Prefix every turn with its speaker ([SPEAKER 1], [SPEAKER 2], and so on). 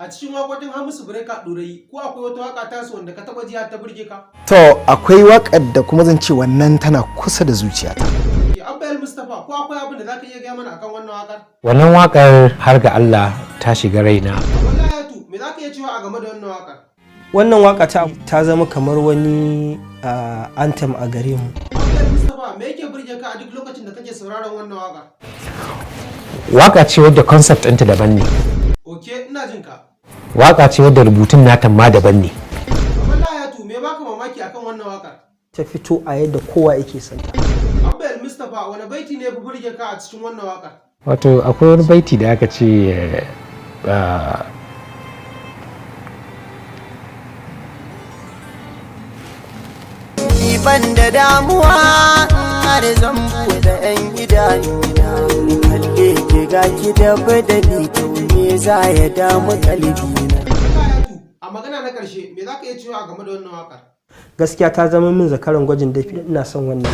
[SPEAKER 1] A cikin waƙoƙin Hamisu Breaker Ɗorayi, ko akwai wata waƙa tasu wanda ka taɓa ji har ta burge ka?
[SPEAKER 2] To, akwai waƙar da kuma zan ce wannan tana kusa da zuciyata.
[SPEAKER 1] Ke Abba El Mustapha, ko akwai abin da zaka iya gaya mana akan wannan waƙar?
[SPEAKER 3] Wannan waƙar, har ga Allah, ta shiga raina.
[SPEAKER 1] Wallahi Hayatu, me zaka iya cewa a game da wannan waƙar?
[SPEAKER 4] Wannan waka ta zama kamar wani anthem a gare mu.
[SPEAKER 1] Abba El Mustapha, me yake burge ka a duk lokacin da kake sauraron wannan waƙar?
[SPEAKER 3] Waƙa ce wadda concept ɗinta daban ne.
[SPEAKER 1] Ok, ina jin ka.
[SPEAKER 3] Waƙa ce wadda rubutun nata ma daban ne.
[SPEAKER 1] Wallahi Hayatu, me baka mamaki akan wannan waƙar?
[SPEAKER 4] Ta fito a yadda kowa yake son ta.
[SPEAKER 1] Abba El Mustapha, wani baiti ne ya fi burge ka a cikin wannan waƙar?
[SPEAKER 3] Wato akwai wani baiti da aka ce
[SPEAKER 5] Ni ban da damuwa har zan buɗe 'yan idanuna kalle ki, ga ki da badali, to me za ya damu kalbina?
[SPEAKER 1] Wallahi Hayatu, a magana na ƙarshe, me zaka iya cewa a game da wannan waƙar?
[SPEAKER 4] Gaskiya ta zama min zakaran gwajin dafi, ina son wannan.